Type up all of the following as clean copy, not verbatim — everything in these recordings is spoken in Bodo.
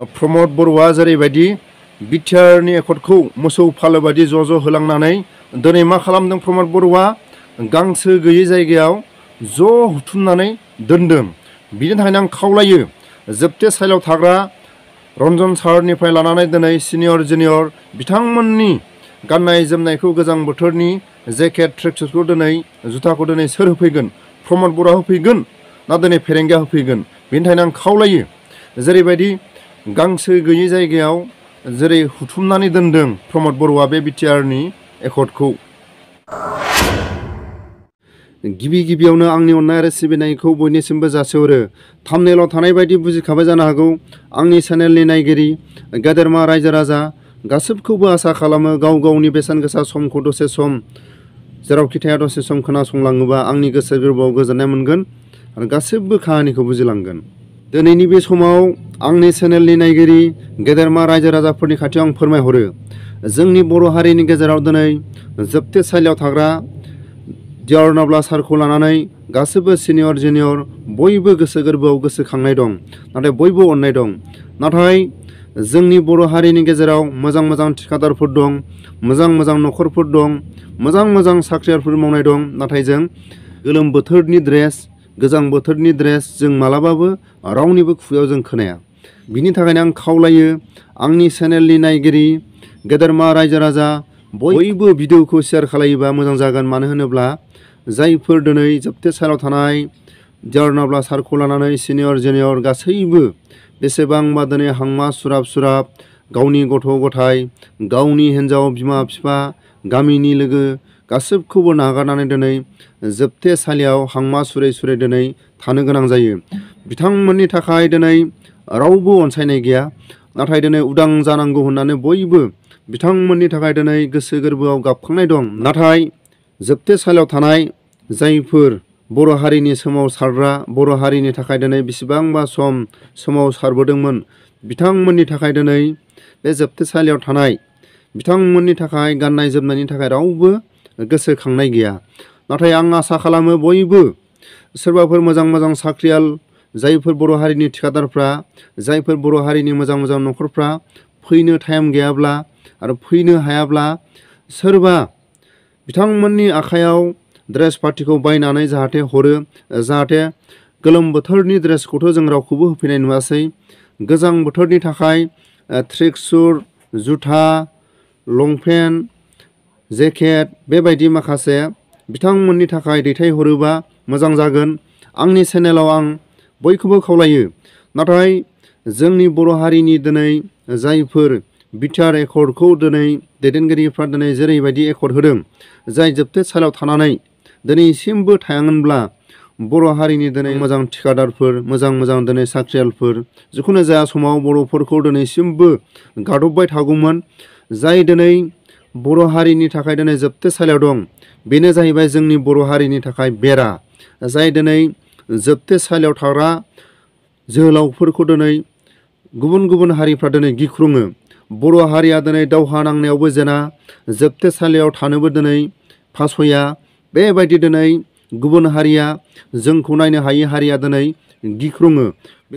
प्रमद बर'आ जेरैबायदि बिटिआरनि एकर्डखौ मोसौ फालो बायदि ज' होलांनानै दिनै मा खालामदों प्रमद बर'आ गांसो गैयै जायगायाव ज' हुथुमनानै दोनदों। बिनि थाखायनो आं खावलायो जोबथेसालियाव थाग्रा रन्जन सारनिफ्राय लानानै दिनै सिनियर जुनियर बिथांमोननि गाननाय जोमनायखौ गोजां बोथोरनि जेकेट ट्रेकसुटखौ दिनै जुथाखौ दिनै सोर होफैगोन? प्रमद बर'आ होफैगोन ना दिनै फेरेंगिया होफैगोन? बिनि थाखायनो आं खावलायो जेरैबायदि गांसो गैयै जायगायाव जेरै हुथुमनानै दोनदों प्रमद बर'आ बे बिटिआरनि एकर्डखौ। गिबियावनो आंनि अननाय आरो सिबिनायखौ बयनिसिमबो जासिहरो। थाम्बनेइलाव थानाय बायदि बुजिखाबाय जानो हागौ आंनि चेनेलनि नायगिरि गेदेरमा रायजो राजा गासिबखौबो आसा खालामो गाव गावनि बेसेन गोसा समखौ दसे सम जेरावखि थाया दसे सम खोनासंलाङोबा आंनि गोसो गोरबोआव गोजोननाय मोनगोन आरो गासिबो खाहानिखौ बुजिलांगोन। दिनैनि बे समाव आंनि चेनेलनि नायगिरि गेदेरमा रायजो राजाफोरनि खाथियाव आं फोरमायहरो जोंनि बर' हारिनि गेजेराव दिनै जोबथेसालियाव थाग्रा डियार नाब्ला सारखौ लानानै गासिबो सिनियर जुनियर बयबो गोसो गोरबोआव गोसोखांनाय दं, नाथाय बयबो अननाय दं। नाथाय जोंनि बर' हारिनि गेजेराव मोजां थिखादारफोर दं, मोजां न'खरफोर दं, मोजां साख्रियालफोर मावनाय दं, नाथाय जों गोलोम बोथोरनि ड्रेस गोजां बोथोरनि ड्रेस जों मालाबाबो रावनिबो खुगायाव जों खोनाया। बिनि थाखायनो आं खावलायो आंनि चेनेलनि नायगिरि गेदेरमा रायजो राजा बयबो भिडिअखौ शेयार खालायोबा मोजां जागोन। मानो होनोब्ला जायफोर दिनै जोबथेसालियाव थानाय डियार नाब्ला सारखौ लानानै सिनियर जुनियर गासैबो बेसेबांबा दिनै हांमा सुराब गावनि गथ' गथाय गावनि हिन्जाव बिमा बिफा गामिनि लोगो गासिबखौबो नागारनानै दिनै जोबथेसालियाव हांमा सुरै दिनै थानो गोनां जायो। बिथांमोननि थाखाय दिनै रावबो अनसायनाय गैया, नाथाय दिनै उदां जानांगौ होननानै बयबो बिथांमोननि थाखाय दिनै गोसो गोरबोआव गाबखांनाय दं। नाथाय जोबथेसालियाव थानाय जायफोर बर' हारिनि सोमावसारग्रा बर' हारिनि थाखाय दिनै बेसेबांबा सोमावसारबोदोंमोन बिथांमोननि थाखाय दिनै बे जोबथेसालियाव थानाय बिथांमोननि थाखाय गाननाय जोमनायनि थाखाय रावबो गोसोखांनाय गैया। नाथाय आं आसा खालामो बयबो सोरबाफोर मोजां साख्रियाल जायफोर बर' हारिनि थिखादारफ्रा जायफोर बर' हारिनि मोजां न'खरफ्रा फैनो टाइम गैयाब्ला आरो फैनो हायाब्ला सोरबा बिथांमोननि आखायाव ड्रेस पार्टिखौ बायनानै जाहाथे हरो, जाहाथे गोलोम बोथोरनि ड्रेसखौथ' जों रावखौबो होफैनाय नुवासै। गोजां बोथोरनि थाखाय ट्रेकसुट जुथा लंपेन्ट जेकेट बेबायदि माखासे बिथांमोननि थाखाय दैथायहरोबा मोजां जागोन। आंनि चेनेलाव आं बयखौबो खावलायो। नाथाय जोंनि बर' हारिनि दिनै जायफोर बिटिआर एकर्डखौ दिनै दैदेनगिरिफ्रा दिनै जेरैबायदि एकर्ड होदों, जाय जोबथेसालियाव थानानै दिनैसिमबो थायामोनब्ला बर' हारिनि दिनै मोजां थिखादारफोर मोजां दिनै साख्रियालफोर जिखुनु जाया समाव बर'फोरखौ दिनैसिमबो गादबबाय थागौमोन। जाय दिनै बर' हारिनि थाखाय दिनै जोबथेसालियाव दं बेनो जाहैबाय जोंनि बर' हारिनि थाखाय बेरा। जाय दिनै जोबथेसालियाव थाग्रा जोहोलावफोरखौ दिनै गुबुन हारिफ्रा दिनै गिख्रङो। बर' हारिया दिनै दावहा नांनायावबो जेना, जोबथेसालियाव थानोबो दिनै फासया। बेबायदि दिनै गुबुन हारिया जोंखौ नायनो हायै हारिया दिनै गिख्रङो।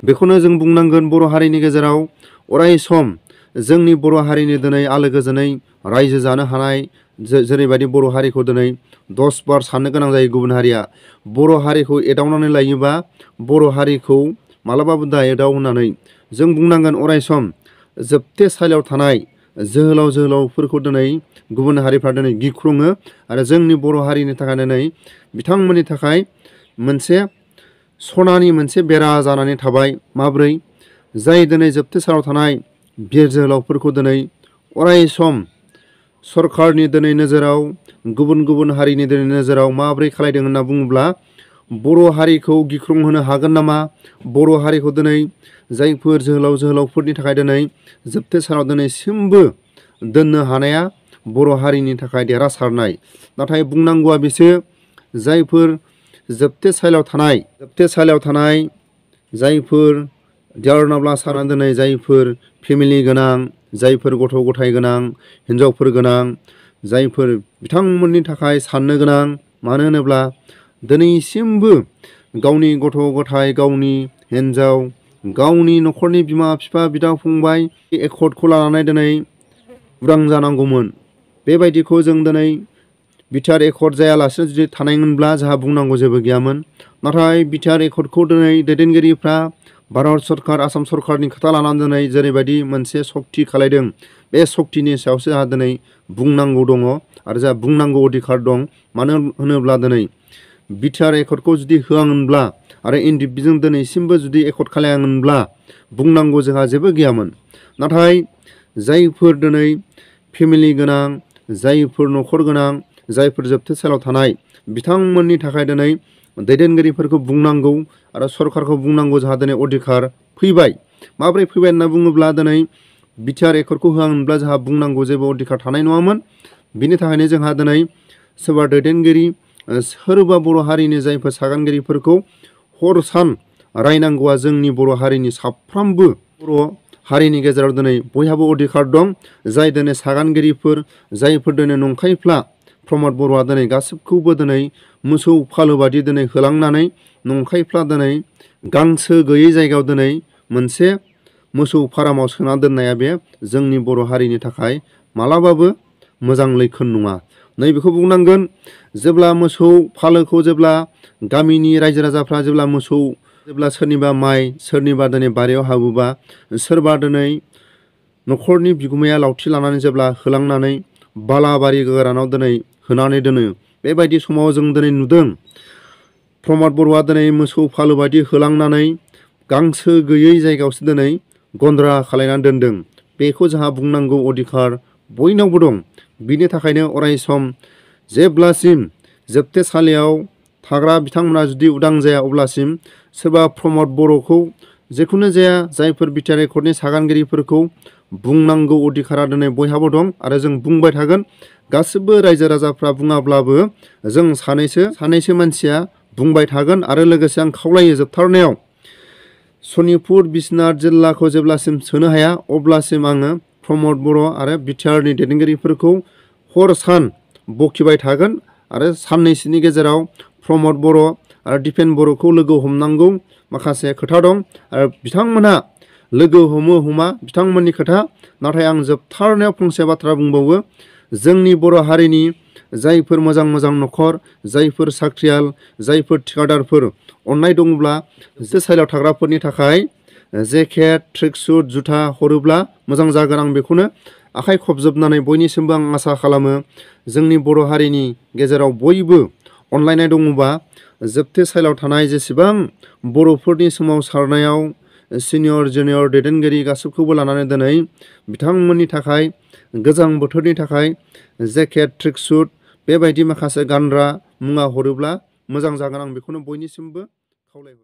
बेखौनो जों बुंनांगोन बर' हारिनि गेजेराव अराय सम जोंनि बर' हारिनि दिनै आलो गोजोनै रायजो जानो हानाय जेरैबायदि बर' हारिखौ दिनै 10 बार साननो गोनां जायो गुबुन हारिया। बर' हारिखौ एदावनानै लायोबा बर' हारिखौ मालाबाबो दा एदाव होननानै जों बुंनांगोन। अराय सम जोबथेसालियाव थानाय जोहोलावफोरखौ दिनै गुबुन हारिफ्रा दिनै गिख्रङो आरो जोंनि बर' हारिनि थाखाय दिनै बिथांमोननि थाखाय मोनसे सनानि मोनसे बेरा जानानै थाबाय। माब्रै? जाय दिनै जोबथेसालियाव थानाय बिर जोहोलावफोरखौ दिनै अराय सम सरकारनि दिनै नोजोराव गुबुन हारिनि दिनै नोजोराव माब्रै खालायदों होनना बुङोब्ला बर' हारिखौ गिख्रंहोनो हागोन नामा? बर' हारिखौ दिनै जायफोर जोहोलावफोरनि थाखाय दिनै जोबथेसालियाव दिनैसिमबो दोननो हानाया बर' हारिनि थाखाय देरहासारनाय। नाथाय बुंनांगौआ बेसो जायफोर जोबथेसालियाव थानाय जायफोर डियार नाब्ला सारआ दिनै जायफोर फेमिलि गोनां जायफोर गथ' गथाय गोनां हिन्जावफोर गोनां जायफोर बिथांमोननि थाखाय साननो गोनां। मानो होनोब्ला दिनैसिमबो गावनि गथ' गथाय गावनि हिन्जाव गावनि न'खरनि बिमा बिफा बिदा फंबाय एकर्डखौ लानानै दिनै उदां जानांगौमोन। बेबायदिखौ जों दिनै बिटिआर एकर्ड जायालासेनो जुदि थानायमोनब्ला जोंहा बुंनांगौ जेबो गैयामोन। नाथाय बिटिआर एकर्डखौ दिनै दैदेनगिरिफ्रा भारत सरकार आसाम सरकारनि खोथा लानानै दिनै जेरैबायदि मोनसे सक्ति खालायदों, बे सक्तिनि सायावसो जोंहा दिनै बुंनांगौ दङ आरो जोंहा बुंनांगौ अधिकार दं। मानो होनोब्ला दिनै बिटिआर एकर्डखौ जुदि होआमोनब्ला आरो एनडिएफबिजों दिनैसिमबो जुदि एकर्ड खालायामोनब्ला बुंनांगौ जोंहा जेबो गैयामोन। नाथाय जायफोर दिनै फेमिलि गोनां, जायफोर न'खर गोनां, जायफोर जोबथेसालियाव थानाय बिथांमोननि थाखाय दिनै दैदेनगिरिफोरखौ बुंनांगौ आरो सरकारखौ बुंनांगौ जोंहा दिनै अधिकार फैबाय। माब्रै फैबाय होनना बुङोब्ला दिनै बिटिआर एकर्डखौ होआमोनब्ला जोंहा बुंनांगौ जेबो अधिकार थानाय नङामोन। बिनि थाखायनो जोंहा दिनै सोरबा दैदेनगिरि, सोरबा बर' हारिनि जायफोर सागानगिरिफोरखौ हर सान रायनांगौआ जोंनि बर' हारिनि साफ्रोमबो बर' हारिनि गेजेराव दिनै बयहाबो अधिकार दं। जाय दिनै सागानगिरिफोर, जायफोर दिनै नंखायफ्ला प्रमद बर'आ दिनै गासैखौबो दिनै मोसौ फालो बादि दिनै होलांनानै नंखायफ्ला दिनै गांसो गैयै जायगायाव दिनै मोनसे मोसौ फारामाव सोना दोननाया बे जोंनि बर' हारिनि थाखाय मालाबाबो मोजां लैखोन नङा। नैबेखौ बुंनांगोन, जेब्ला मोसौ फालोखौ जेब्ला गामिनि रायजो राजाफ्रा जेब्ला सोरनिबा माइ, सोरनिबा दिनै बारियाव हाबोबा, सोरबा दिनै न'खरनि बिगुमाया लावथि लानानै जेब्ला होलांनानै बालाबारि गोरानाव दिनै होनानै दोनो, बेबायदि समाव जों दिनै नुदों प्रमद बर'आ दिनै मोसौ फालो बायदि होलांनानै गांसो गैयै जायगायावसो दिनै गन्द्रा खालायनानै दोनदों। बेखौ जोंहा बुंनांगौ अधिकार बयनावबो दं। बिनि थाखायनो अराय सम जेब्लासिम जोबथेसालियाव थाग्रा बिथांमोना जुदि उदां जाया अब्लासिम सोरबा प्रमद बर'खौ जिखुनु जाया जायफोर बिटिआर एकर्डनि सागानगिरिफोरखौ बुंनांगौ अधिकारा दिनै बयहाबो दं आरो जों बुंबाय थागोन। गासिबो रायजो राजाफ्रा बुङाब्लाबो जों सानैसो मानसिया बुंबाय थागोन। आरो लोगोसे आं खावलायो जोबथारनायाव सनितपुर बिश्वनाथ जिल्लाखौ जेब्लासिम सोनो हाया अब्लासिम आङो प्रमद बर' आरो बिटिआरनि दैदेनगिरिफोरखौ हर सान बखिबाय थागोन। आरो साननैसोनि गेजेराव प्रमद बर' आरो दिपेन बर'खौ लोगो हमनांगौ माखासे खोथा दं आरो बिथांमोनहा लोगो हमो हमा बिथांमोननि खोथा। नाथाय आं जोबथारनायाव फंसे बाथ्रा बुंबावो, जोंनि बर' हारिनि जायफोर मोजां मोजां न'खर, जायफोर साख्रियाल, जायफोर थिकादारफोर अननाय दङब्ला जोबथेसालियाव थाग्राफोरनि थाखाय जेकेट, ट्रेकसुट, जुथा हरोब्ला मोजां जागोन। आं बेखौनो आखाइ खबजोबनानै बयनिसिमबो आं आसा खालामो। जोंनि बर' हारिनि गेजेराव बयबो अनलायनाय दङबा जोबथेसालियाव थानाय जेसेबां बर'फोरनि सोमावसारनायाव सिनियर जुनियर दैदेनगिरि गासैखौबो लानानै दिनै बिथांमोननि थाखाय गोजां बोथोरनि थाखाय जेकेट, ट्रेकसुट बेबायदि माखासे गानग्रा मुवा हरोब्ला मोजां जागोन। आं बेखौनो बयनिसिमबो खावलायहरो।